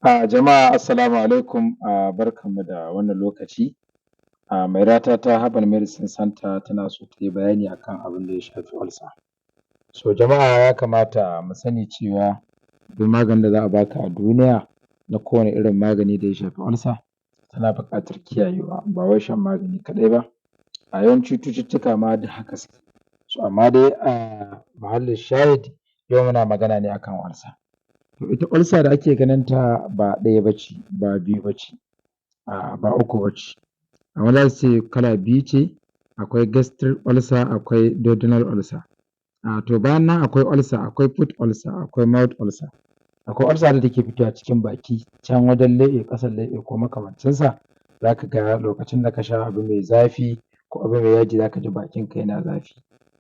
Jama'a assalamu alaikum, barkanmu da wannan lokaci. Mairata ta Herbal Medicine Center tana so ta yi bayani akan abin da ya shafi ulcer. So jama'a, ya kamata mu sani cewa duk maganin da za a baka a duniya, na kowane irin magani da ya shafi ulcer, tana buƙatar kiyayewa, ba wai shan magani kaɗai ba. A yawancin cututtuka ma duk haka suke. So amma dai a muhallin shahid, yau muna magana ne akan ulcer. To ita ulcer da ake ganin ta, ba ɗaya ba ce, ba biyu ba ce, ba uku ba ce. Amma za su ce kala biyu ce: akwai gastric ulcer, akwai duodenal ulcer. To bayan nan akwai ulcer, akwai foot ulcer, akwai mouth ulcer. Akwai ulcer da take fitowa cikin baki, can wajen leɓe, ƙasan leɓe ko makamancinsa. Za ka ga lokacin da ka sha abu mai zafi ko abu mai yaji, za ka ji bakinka yana zafi.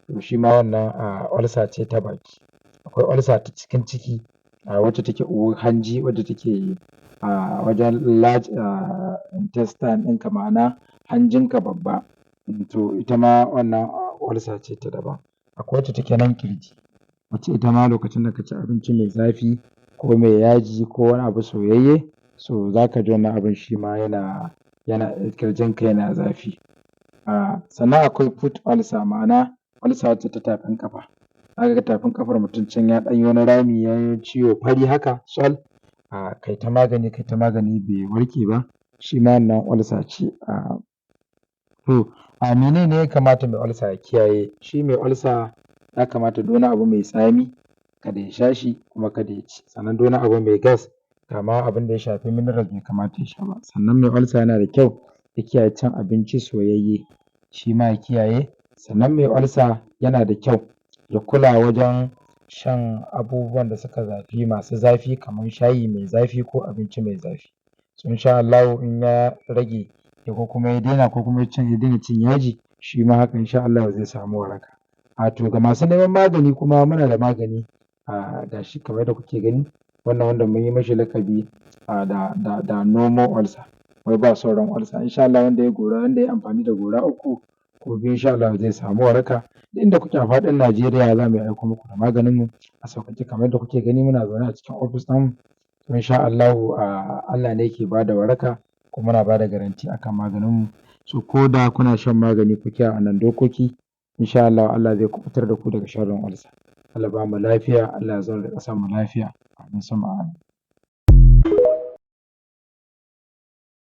To shi ma wannan ulcer ce ta baki. Akwai ulcer ta cikin ciki, wacce take uwar hanji, wadda take a wajen large intestine ɗinka, ma'ana hanjinka babba. To ita ma wannan ulcer ce ta daban. Akwai wacce take nan ƙirji, wacce ita ma lokacin da ka ci abinci mai zafi ko mai yaji ko wani abu soyayye, so za ka ji wannan abun shi ma yana ƙirjinka yana zafi. Sannan akwai foot ulcer, ma'ana ulcer wacce ta tafin ƙafa. Za ka ga tafin ƙafar mutum can ya ɗan yi wani rami, ya yi ciwo, fari haka sol, kai ta magani, kai ta magani, bai warke ba, shi ma wannan ulcer ce. To a mene ne ya kamata mai ulcer ya kiyaye? Shi mai ulcer ya kamata duk wani abu mai tsami kada ya sha shi, kuma kada ya ci. Sannan duk wani abu mai gas, kama abin da ya shafi mineral, bai kamata ya sha ba. Sannan mai ulcer yana da kyau ya kiyaye cin abinci soyayye, shi ma ya kiyaye. Sannan mai ulcer yana da kyau ya kula wajen shan abubuwan da suka zafi, masu zafi, kamar shayi mai zafi ko abinci mai zafi. So in sha Allahu in ya rage ko kuma ya daina, ko kuma ya daina cin yaji, shi ma haka in sha Allahu zai samu waraka. To ga masu neman magani kuma, muna da magani, ga shi kamar yadda kuke gani, wannan wanda mun yi mashi laƙabi da no more ulcer, wai ba sauran ulcer. In sha Allah wanda ya gora, wanda ya yi amfani da gora uku ko biyu, in sha Allahu zai samu waraka. Duk inda kuke a faɗin Najeriya, za mu iya aiko muku da maganin mu a sauƙaƙe. Kamar yadda kuke gani, muna zaune a cikin ofis ɗinmu. In sha Allahu Allah ne yake ba da waraka, kuma muna ba da garanti akan maganin mu. So ko da kuna shan magani, ku kiyaye wannan dokoki, in sha Allahu Allah zai kuɓutar da ku daga sharrin ulcer. Allah ba mu lafiya, Allah ya zaunar da ƙasar mu lafiya. Amin summa amin.